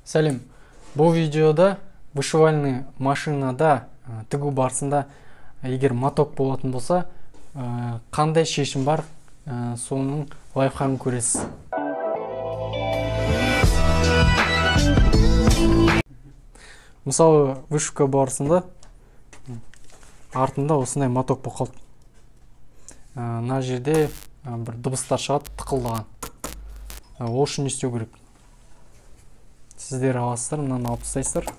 Сәлем. Бұл видеода вышивальный машинада тігу барысында егер моток болатын болса, қандай шешім бар, соның лайфхагын көресіз. Мысалы, вышивка барысында артында осындай моток болып қалды. Мына жерде бір дыбыстар шығады, тықылдаған. Ол үшін не істеу керек? Сіздер аласыздар, мынаны алып тастайсыздар.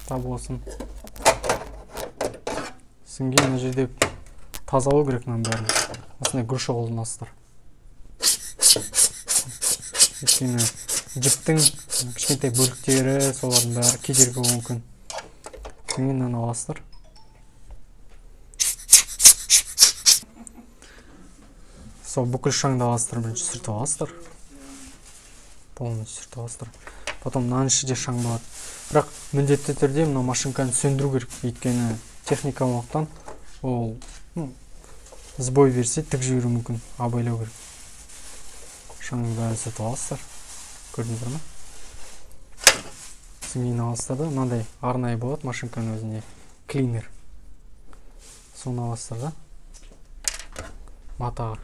Таблосын. Содан кейін мына жерде тазалау керек мынаның бәрін. Осындай груша қолданасыздар. Өйткені жіптің кішкентай бөліктері, солардың бәрі кедергі болуы мүмкін. Содан кейін мынаны аласыздар. Сол бүкіл шаңды аласыздар, бірінші сүртіп аласыздар. Полностью сүртіп аласыздар. Потом мынаның ішінде шаң болады. Бірақ міндетті түрде мына машинканы сөндіру керек, өйткені техника болғандықтан ол сбой берсе тік жіберуі мүмкін, абайлау керек. Шаңның бәрін сүртіп аласыздар. Көрдіңіздер ме? Содан кейін аласыздар да, мынандай арнайы болады машинканың өзінде клинер. Соны аласыздар да, матаға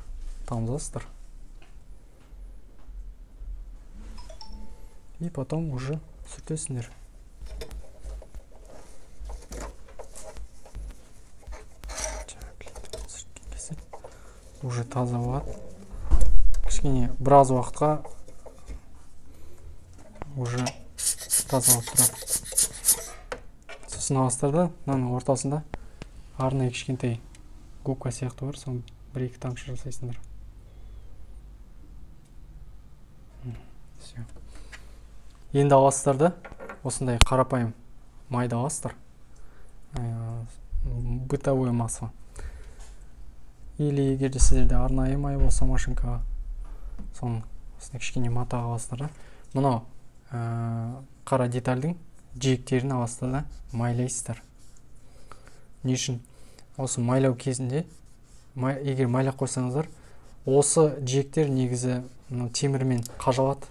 тамызасыздар. И потом уже сүртесіңдер. Уже таза болады. Кішкене біраз уақытқа уже таза болып тұрады. Сосын аласыздар да, мынаның ортасында арнайы кішкентай губка сияқты бар, соны бір-екі тамшы жасайсыңдар. Все. Енді аласыздар да, осындай қарапайым майды аласыздар. Бытовое масло. Или егер де сіздерде арнайы май болса машинкаға, соны осындай кішкене матаға аласыздар да. Мынау қара детальдің жиектерін аласыздар да, майлайсыздар. Не үшін? Осы майлау кезінде, егер майлап қойсаңыздар, осы жиектер негізі темірмен қажалады.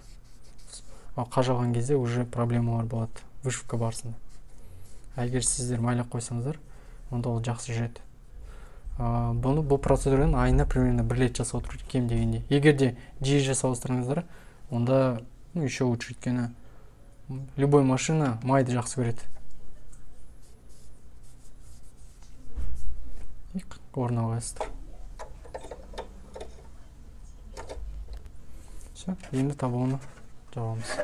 Қажалған кезде уже проблемалар болады вышивка барысында. Егер сіздер майлап қойсаңыздар, онда ол жақсы жүреді. Бұны, бұл процедураны айына примерно бір рет жасап отыру кем дегенде. Егер де жиі жасап отырсаңыздар, онда еще лучше, өйткені любой машина майды жақсы көреді. И орнына қоясыздар. Все, енді таблоны жабамыз.